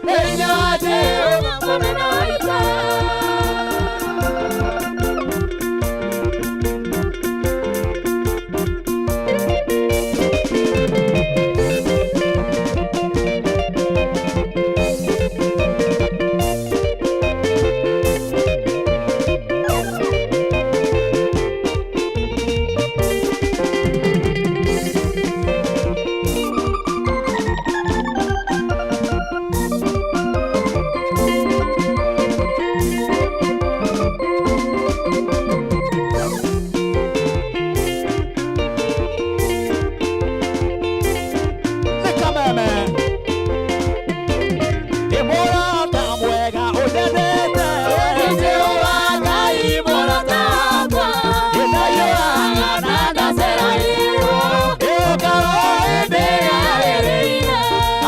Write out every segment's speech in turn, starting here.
Nĩ hinya wa Jehova mũnene wa ita. Nĩ kameme Nĩ mũrata mwega ũnyendete. Nĩ Jehova Ngai mũrata wakwa. Ndĩndaiyũraga na ndaceranĩirwo. Ĩũkaro Ĩndĩ yarĩrĩire.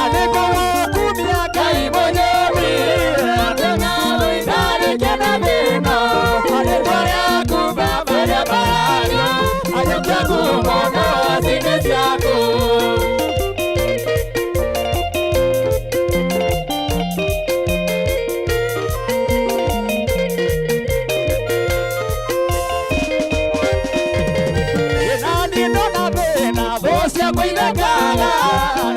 Anĩkũgũkumia Ngai mũnyũmbi, atena wĩtarĩke na thĩna. Rĩĩtwa rĩaku Baba rĩambarario, anyũkia ngumo ngoro-inĩ ciaku. Ĩnani ndona thĩna thũ ciakwa ithekaga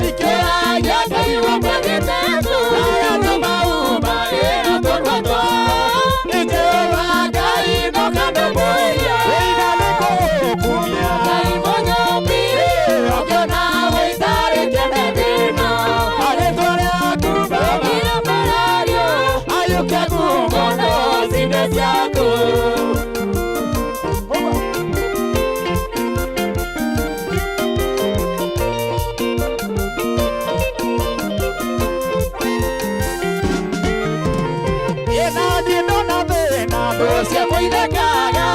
Ikĩragia Ngai wakwa gĩtetu, aya tũmaumagĩra tũnua twao. Nĩ Jehova Ngai no kandũmbũiya. Ĩna nĩkũgũkumia Ngai mũnyũmbi, ũkĩona wĩtarĩke na thĩna. Rĩĩtwa rĩaku Baba Rĩambarario, ayũkia ngumo ngoro-inĩ ciaku. Ĩnani ndona thĩna thũ ciakwa ithekaga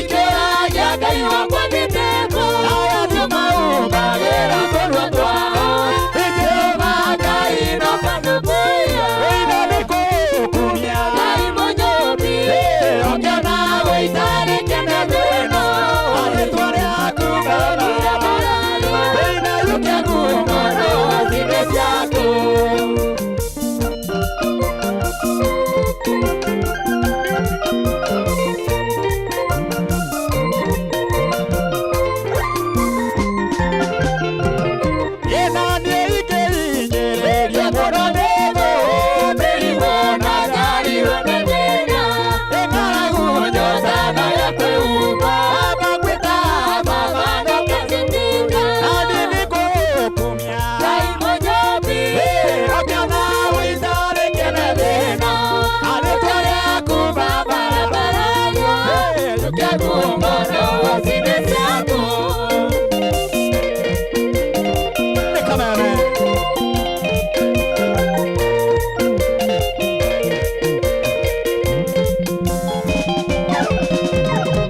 Ikĩragia Ngai wakwa gĩteko, aya tũmaumagĩra tũnua twao. Nĩ Jehova Ngai no kandũmbũiya. Ĩna nĩkũgũkumia Ngai mũnyũmbi, ũkĩona wĩtarĩke na thĩna. Rĩĩtwa rĩaku Baba Rĩambarario, Ĩna ayũkia ngumo ngoro-inĩ ciaku. Ĩna niĩ ingĩhinyĩrĩrio mũno nĩ thũ Mĩrimũ na nyarirũ nĩ thĩna, ng'aragu nyota na ya kwĩhumba. Baba ngwĩta Baba ndũkanjĩtĩka. Nani nĩkũgũkumia Ngai mũnyũmbi, Ũkĩona wĩtarĩke na thĩna rĩĩtwa rĩaku Baba rĩambarario, ayũkia ngumo ngoro-inĩ ciaku. Nĩ kameme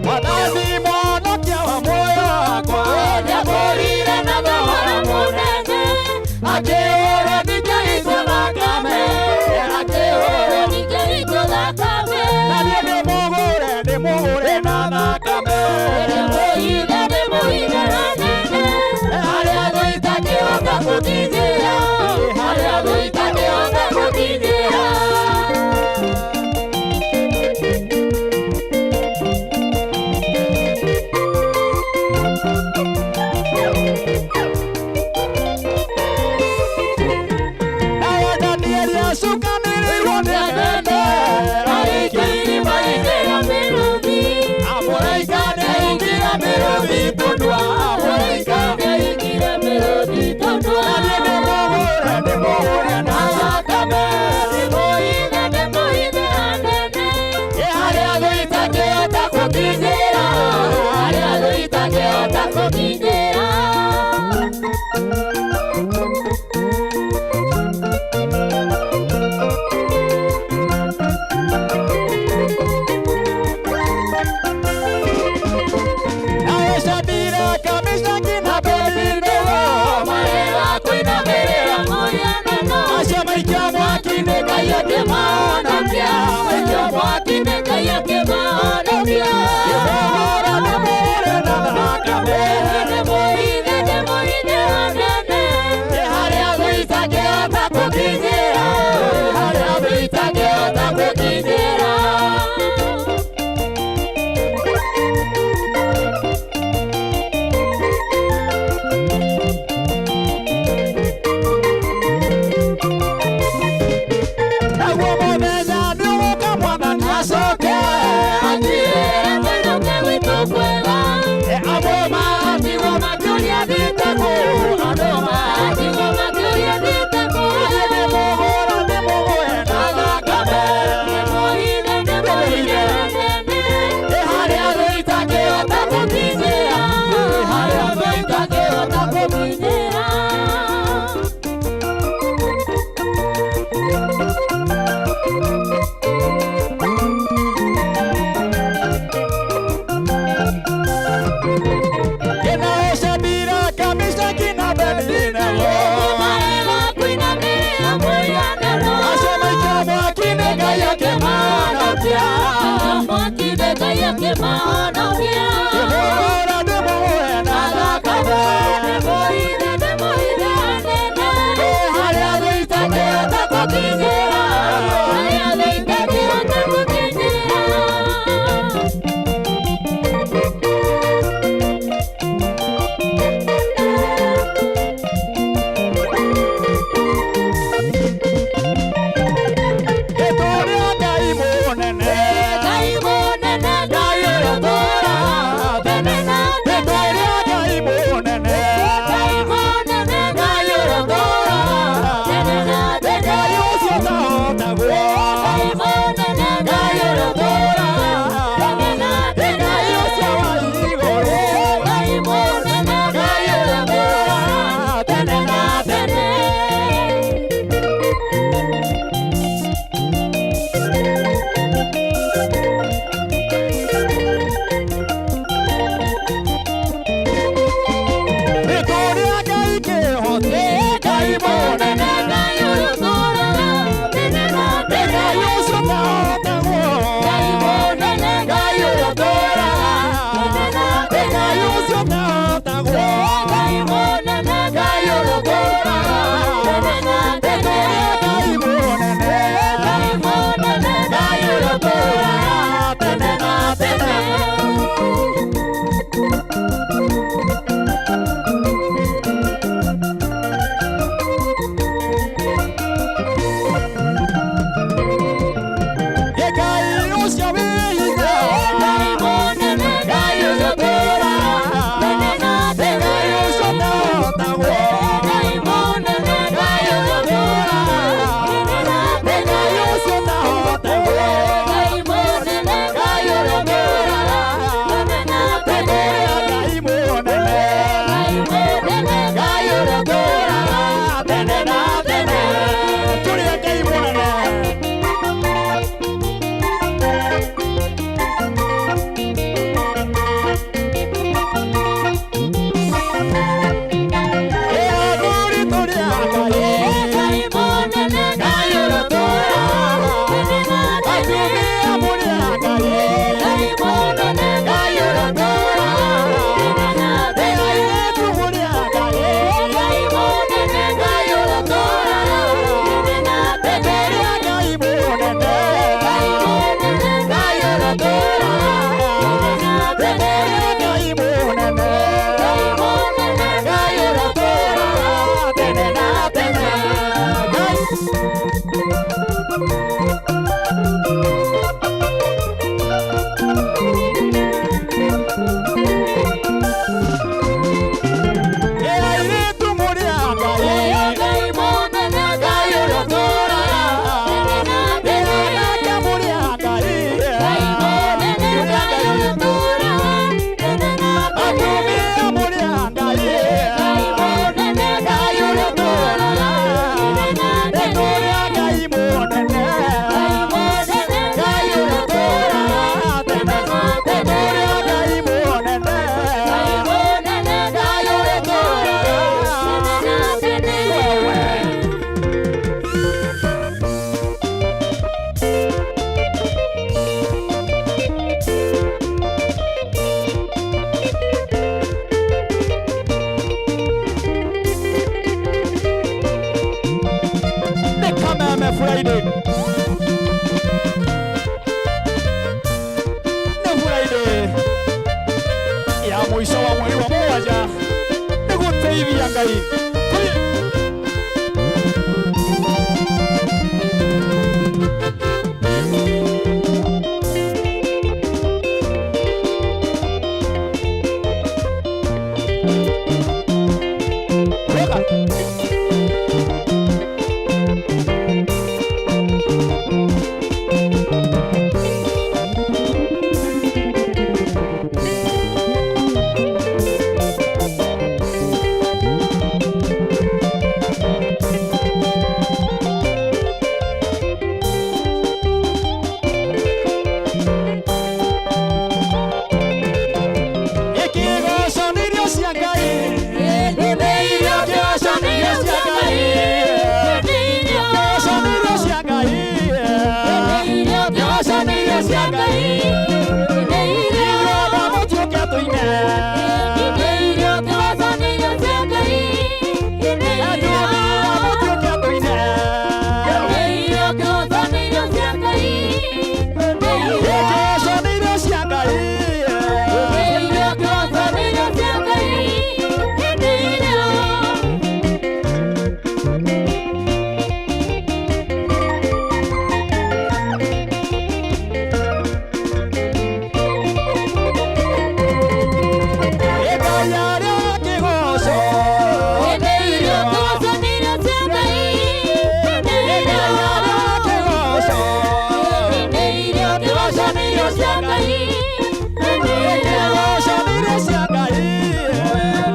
Mwathani mwonokia wa muoyo wakwa Nĩakũũrire na thogora mũnene, akĩũrwo nĩkĩitwo thakame, akĩũrwo nĩkĩitwo thakame. Na niĩ ndĩmũgũre ndĩmũgũre na thakame Ndĩmũhithe ndĩmũhithe hanene, harĩa thũ itangĩhota gũkinyĩra, harĩa thũ itangĩhota gũkinyĩra. Nawe Danieli acukanĩrĩirwo nĩ anene Arĩkia irima-inĩ rĩa mĩrũthi, Amũraika nĩaingĩra mĩrũthi tũnua mũraika nĩaingĩra mĩrũthi tũnua. Na niĩ ndĩmũgũre ndĩmũgũre na thakame Ndĩmũhithe ndĩmũhithe hanene, harĩa thũ itangĩhota gũkinyĩra, harĩa thũ itangĩhota gũkinyĩra. Nawe Shadiraka Meshaki na Abednego Marega kũinamĩrĩra mũhianano, acio maikio mwaki-inĩ Ngai akĩmahonokia, maikio mwaki-inĩ Ngai akĩmahonokia. Ndĩmũgũre ndĩmũgũre na thakame Ndĩmũhithe ndĩmũhithe hanene, harĩa thũ itangĩhota gũkinyĩra, Airĩtu mũrĩ a Ngai. Ngai mũnene, Ngai ũrĩa ũtũũraga tene na tene. Anake mũrĩ a Ngai. Ngai mũnene, Ngai ũrĩa ũtũũraga tene na tene. Atumia mũrĩ a Ngai. Ngai mũnene, Ngai ũrĩa ũtũũraga tene na tene. Tũrĩ a Ngai mũnene. Ngai mũnene, Ngai ũrĩa ũtũũraga tene na tene. Tũrĩ a Ngai mũnene. Ngai mũnene, Ngai ũrĩa ũtũũraga tene na tene. Nĩ Kameme Friday. Nĩ Friday ya mũico wa mweri wa mũgwanja nĩ gũteithia Ngai. Tũthiĩ. Weka. Ikigoco nĩ irio cia Ngai. Nĩ irio kĩoco nĩ irio cia Ngai. Nĩ irio Kĩgoco nĩ irio cia Ngai. Nĩ irio kĩoco nĩ irio cia Ngai. Nĩ irio Ithuothe mũtuĩke tũine. Nĩ irio kĩoco nĩ irio cia Ngai. Nĩ irio Atumia mũtuĩke tũine. Nĩ irio kĩoco nĩ irio cia Ngai. Nĩ irio Kĩgoco nĩ irio cia Ngai. Nĩ irio kĩoco nĩ irio cia Ngai. Nĩ irio Ngai arĩa kĩgoco. Nĩ irio kĩoco nĩ irio cia Ngai. Nĩ irio Ngai arĩa kĩgoco. Nĩ irio kĩoco nĩ irio cia Ngai. Nĩ irio Kĩgoco nĩ irio cia Ngai.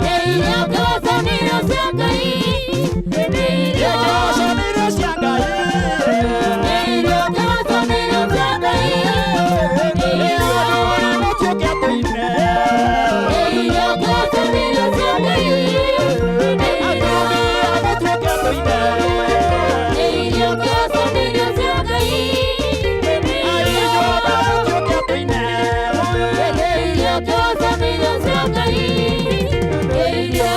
Nĩ irio kĩoco nĩ irio cia Ngai. Nĩ irio Kĩgoco nĩ irio cia Ngai. Nĩ irio kĩoco nĩ irio cia Ngai. Nĩ irio Athuri mũtuĩke tũine. Nĩ irio kĩoco nĩ irio cia Ngai. Nĩ irio Atumia mũtuĩke tũine. Nĩ irio kĩoco nĩ irio cia Ngai. Nĩ irio Ithuothe mũtuĩke tũine. Nĩ irio kĩoco nĩ irio cia Ngai. Nĩ irio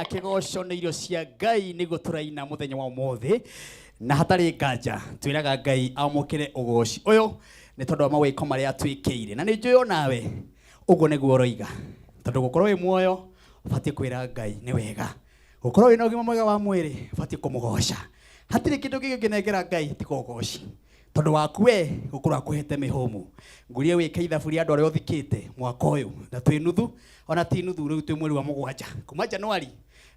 Kĩgoco nĩ irio cia Ngai nĩguo tũraina mũthenya wa ũmũthĩ, na hatarĩ nganja twĩraga Ngai amũkĩre ũgoci ũyũ nĩ tondũ wa mawĩko marĩa atwĩkĩire, na nĩ njũĩ onawe ũguo nĩguo ũroiga, tondũ gũkorwo wĩ muoyo ũbatiĩ kwĩra Ngai nĩ wega, gũkorwo wĩna ũgima mwega wa mwĩrĩ ũbatiĩ kũmũgoca. Hatirĩ kĩndũ kĩngĩ ũngĩnengera Ngai tiga ũgoci, tondũ waku we gũkorwo akũhete mĩhũmũ. Ngurie wĩke ithabu rĩa andũ arĩa ũthikĩte mwaka ũyũ, na twĩ nuthu ona ti nuthu, rĩu twĩ mweri wa mũgwanja kuma Januari.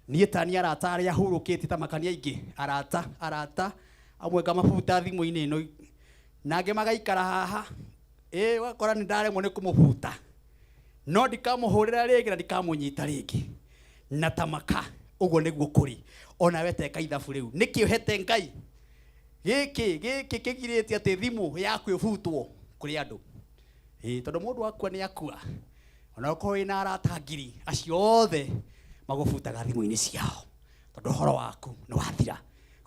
Niĩ tani arata arĩa hurũkĩte ta makania aingĩ, arata arata amwe ngamabuta thimũ-inĩ ĩno, nangĩ magaikara haha, ĩ ũgakora nĩ ndaremwo nĩ kũmũbuta, no ndikamũhũrĩra rĩngĩ na ndikamũnyita rĩngĩ na tamaka. Ũguo nĩguo kũrĩ onawe, teka ithabu rĩu nĩkĩ ũhete Ngai gĩkĩ gĩkĩ kĩgirĩte atĩ thimũ yaku ĩbutwo kũrĩ andũ. Ĩ tondũ mũndũ akua nĩ akua, ona ũkorwo wĩna arata ngiri, acio othe magũbutaga thimũ-inĩ ciao tondũ ũhoro waku nĩ wathira.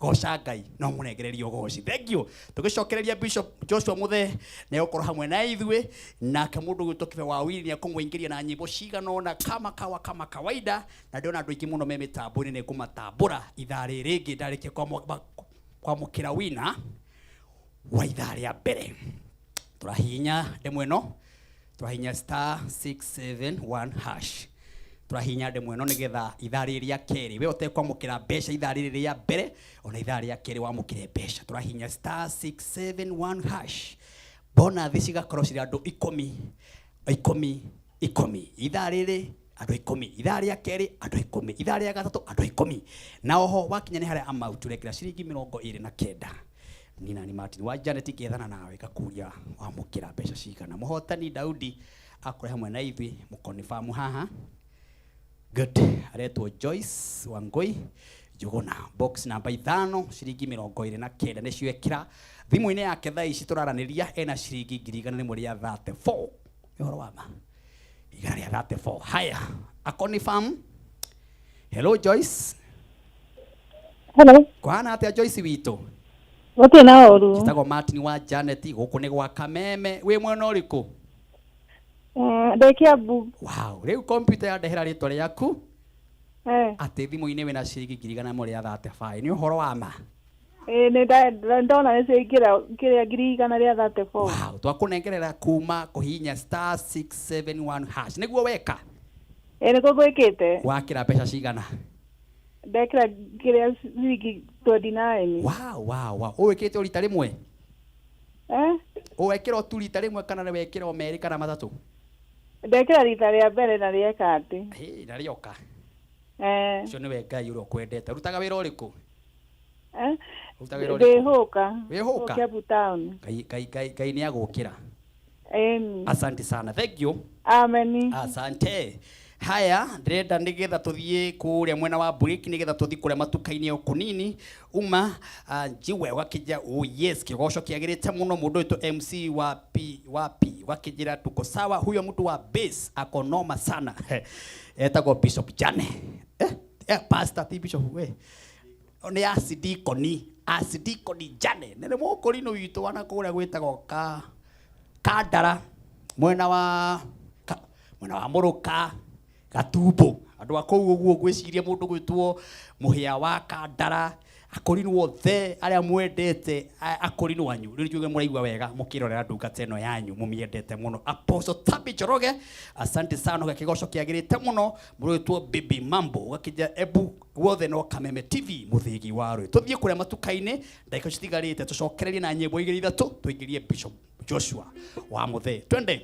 Goca Ngai no mũnengererie ũgoci. Thank you. Tũgĩcokereria Bishop Joshua Muthee nĩ egũkorwo hamwe na ithuĩ, nake mũndũ ũgwĩtwo Kibe wa Wili nĩ ekũmũingĩria na nyĩmbo cigana ũna kama kawa kama kawaida, na ndĩrona andũ aingĩ mũno me mĩtambo-inĩ, nĩ ngũmatambũra ithaa rĩrĩ rĩngĩ ndarĩkia kwamũkĩra wina wa ithaa rĩa mbere. Tũrahihinya ndemwa ĩno, tũrahihinya star 671 hash, tũrahihinya ndemwa ĩno nĩgetha ithaa rĩrĩ rĩa kerĩ we ũtekwamũkĩra mbeca ithaa rĩrĩ rĩa mbere, ona ithaa rĩa kerĩ wamũkĩre mbeca. Tũrahihinya star 671 hash, bonathi cigakorwo cirĩ andũ ikũmi ikũmi ikũmi ithaa rĩrĩ, andũ ikũmi ithaa rĩa kerĩ, andũ ikũmi ithaa rĩa gatatũ, andũ ikũmi. Na oho wakinya nĩ harĩa amount ũrekĩra ciringi 29. Ni nani Martin wa Janet ngethana nawe ngakuria wamũkĩra mbeca cigana. Mũhotani Daudi akore hamwe na ithuĩ mũkonifamu haha. Good. Aretwo Joyce Wangui Njuguna, box namba 5, ciringi 29 nĩcio ekĩra thimũ-inĩ yake. Thaa ici tũraranĩria ena ciringi 134,000. Nĩ ũhoro wa ma, 134. Haya, akonifamu. Hello Joyce. Hello. Kũhana atĩa Joyce witũ? Gũtirĩ na ũru. Njĩtagwo Martin wa Janet, gũkũ nĩ gwa Kameme. Wĩ mwena ũrĩkũ? Ndĩ Kiambu. Wow, rĩu kompiuta yandehera rĩtwa rĩaku atĩ thimũ-inĩ wĩna ciringi 135,000. Nĩ ũhoro wa ma? Ĩĩ, nĩ ndona nĩ ciaingĩra kĩrĩa 134,000. Wow, twakũnengerera kuma kũhihinya star 671 hash nĩguo weka? Ĩĩ, nĩguo ngwĩkĩte. Wakĩra mbeca cigana? Ndekĩra kĩrĩa ciringi 29. Wow, ũwĩkĩte o rita rĩmwe? Eh? Wekĩra o tu rita rĩmwe kana nĩ wekĩra o merĩ kana matatũ? Ndekĩra rita rĩa mbere na rĩeka atĩ. Hĩ, na rĩoka? Eh. Ũcio nĩwe Ngai ũrĩa ũkwendete. Ũrutaga wĩra ũrĩkũ? Eh? Ũrutaga wĩra Ndĩ ũrĩkũ? Hũka. Wĩ Hũka? Kiambu town. Ngai Ngai Ngai Ngai nĩ agũkĩra. Ĩni. Asante sana, thank you. Ameni. Asante. Haya, ndĩrenda nĩgetha tũthiĩ kũrĩa mwena wa break, nĩgetha tũthiĩ kũrĩa matuka-inĩ o kũnini uma njiwe ũgakĩnjĩra, oh yes, kĩgoco kĩagĩrĩte mũno. Mũndũ witũ MC wa P wa P ũgakĩnjĩra tuko sawa, huyo mtu wa bass ako noma sana. Etagwo Bishop Jane, pastor, ti bishop, we nĩ acidikoni, acidikoni Jane nĩ mũkũrinũ witũ wana kũrĩa gwĩtagwo ka Kandara, mwena wa ka, mwena wa Mũrũka Gatumbo, andũ a kũu ũguo. Ngwĩciria mũndũ gwĩtwo mũhĩa wa Kandara, akũrinũ othe arĩa mwendete akũrinũ anyu, rĩu njuge mũraigua wega mũkĩrorera ndungata ĩno yanyu mũmĩendete mũno. Apostle Tabi Njoroge, asante sana, ũgakĩgoco kĩagĩrĩte mũno. Mũrĩtwo Bibi Mambo ũgakĩnja ebu guothe no Kameme TV mũthĩgi wa rũĩ. Tũthiĩ kũrĩa matuka-inĩ, ndagĩka citigarĩte tũcokererie na nyĩmbo igĩrĩ ithatũ, tũingĩrie Bishop Joshua wa Muthee. Twende.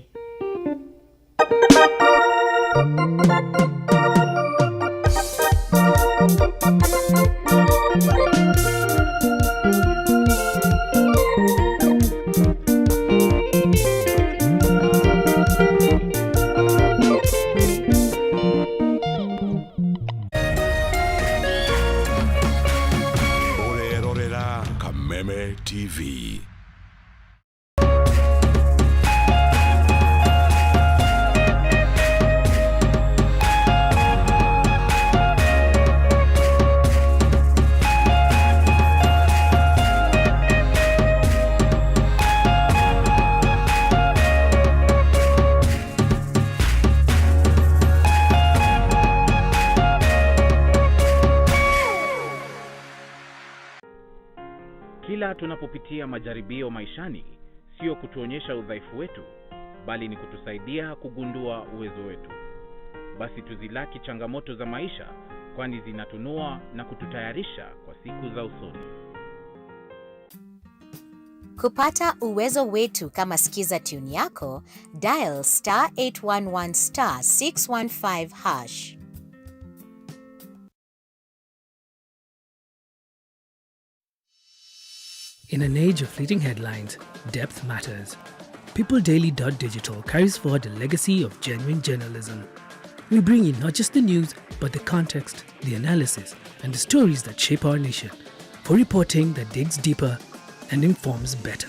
Ũrerorera Kameme TV. Kila tunapopitia majaribio maishani, sio kutuonyesha udhaifu wetu, bali ni kutusaidia kugundua uwezo wetu. Basi tuzilaki changamoto za maisha, kwani zinatunua na kututayarisha kwa siku za usoni. Kupata uwezo wetu kama Skiza tune yako, dial *811*615#. In an age of fleeting headlines, depth matters. PeopleDaily.digital carries forward a legacy of genuine journalism. We bring you not just the news, but the context, the analysis, and the stories that shape our nation. For reporting that digs deeper and informs better.